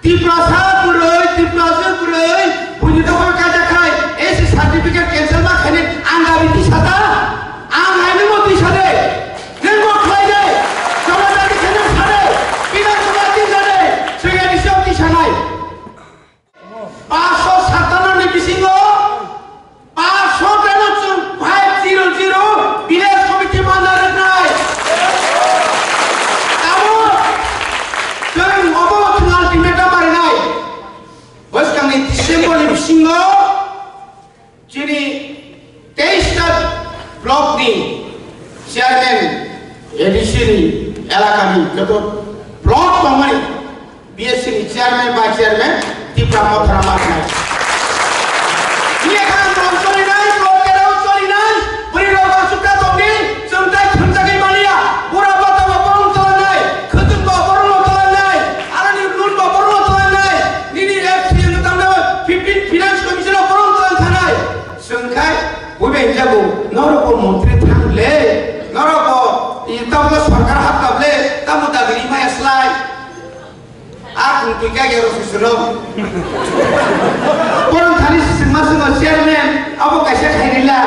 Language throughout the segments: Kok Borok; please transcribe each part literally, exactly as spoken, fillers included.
Tiprasa bwrwi, Tiprasa bwrwi, buini dokol kaijak khai, S C certificate cancel ma khaini ang dabi tisa ta? Ang haino mo tisa de. Nwng bo khlai de. Jora dabi khaino sa de. Bidhan Sabha tisa de. Swngya ni siyok tisa nai. Paanch sho satanno ni bisingo paanch sho teno chwng five zero zero village committee manna rwnai. Abo chwng obo chwng ultimatum marinai. Bwskangni December ni bisingo chini teis ta block ni chairman, A D C ni elaka ni joto block tongmani, B S C ni chairman, vice chairman, Tipra Mothra Marnai. Bini ekha tong choli nai, tong kerao choli nai, bwrwi rok asukta tongdi, chwng tai thwngjagwi maliya, bura bata bo borong choli nai, khwtwng bo borong choli nai, aroni nun bo borong choli nai, nini F C N tamno fifteen finance commission o borong choli thanai. Chwng khai, buibai hinjago, norok bo montri thang le, norok bo, i tablo sorkar hap tab le, tamo dagri maya slai. A khung twi kha ya rw swi swnw. Borok thani se sengma swngo chairman, abo kaisa khairila.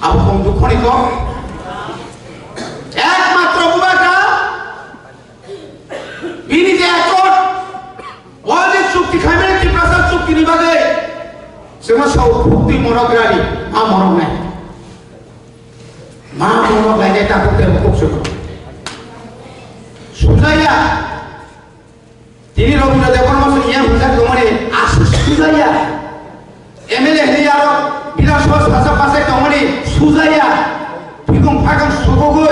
Abo khung dukho ni kok. Ekmatro bubagra bini je accord, o je chukti khaimani Tiprasa chukti ni bagwi. Sengma sao khuk twi morok rani, ma morok nai. Ma bono khlainai tabuk tei bukhuk sukha. Sujaya. Tini Rabindra Debbarma song yang hwnjak tongmani aswk sujaya. M L A hwnwi aro Bidhan Sabha sasak bachai tongmani sujaya. Bikung phakang sukogwi.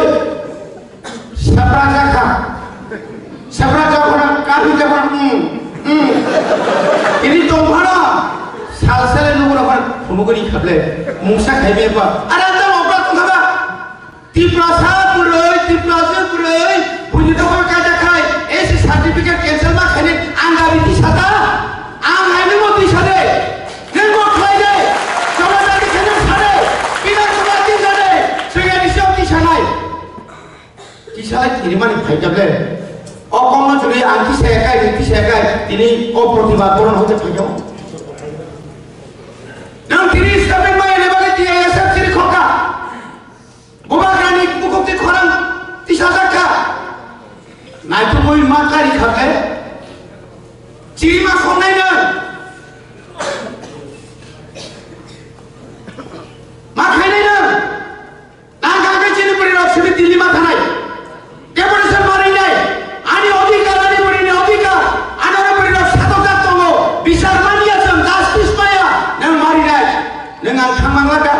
Sepra jakha. Sepra jakhona, kahi jakhona, mm, mm. Ini tongphano, sal sale nugura phan, phunuguni khable, mungsa khaibe ba. Ara ta obra tongkhaba. Tiprasa bwrwi, Tiprasa bwrwi, buini dokol kaijak khai, S C certificate cancel ma khaini, ang dabi tisa ta, ang haino mo tisa de, nwng bo khlai de, jora dabi khaino sa de, Bidhan Sabha tisa de, swngya ni siyok tisa nai. Tisa lai tini mani phai kable. O kong no churi ang tisa ekai, ni tisa ekai, tini o protibad boron hote phai kabo. Nang tini statement mai ne bagwi T I S F chiri khokha. Bubagrani bukhuk ti khorang tisa jakha. Naitukwi ma kari khakhe. Chiri ma khongnai nang. Ma khainai nang. Nang kha khe chini bwrwi rok simi Delhi ma thanai. Deputation ma rinai. Ani odhikar, ani bwrwi ni odhikar. Ani oro bwrwi rok satok jak tongo. Bichar manya chwng justice maya. Nang ma rinai. Nang ang thang mang laka.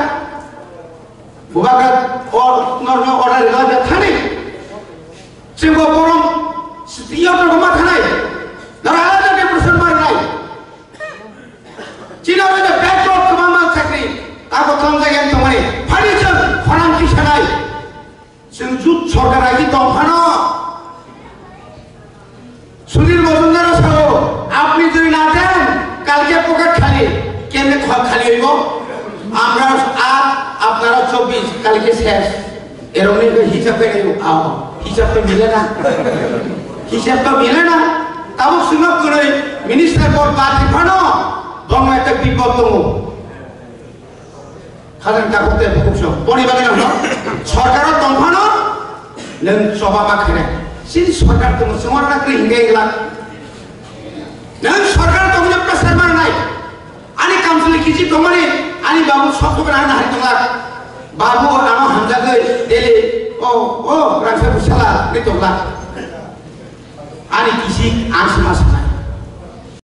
Bubagra or, nor, nor, order rila jak thani. Chwng bo borom, sitiyok rok ma thanai. Nor ala jak deputation ma rinai. Chini oro je backlog kwbangma chakri, abo tongjaiyani tongmani. Phani chwng khorang tisanai. Chwng jut sorkar agi tong phano. Sudhir Majumdar sao, "Apni jodi na den, kalke pocket khali, kemne kha-, khali hoibo? Amra aat, apnara chobbish, kalke shesh." Erokni hwnkhe hisab khe khaio, ao, hisab to mile na. Hisab to mile na. Tabuk swngo kwrwi minister pad bati phano, bono ekta bipod tongo. Khajang tabuk tei bukhuk song. Boni bagwi no sorkar o tong phano, nwng choba ma khainai. Chini sorkar tongo, chwng oro na kwrwi hinkhe glak. Nwng sorkar tongno pressure manai. Ani kamchwlwi kichi tongmani, ani babu sok sok ani hari tonglak. Babu ano hamjakgwi daily, o, o, rangsa bwsala, ni tonglak. Ani kichi ang se ma sanai.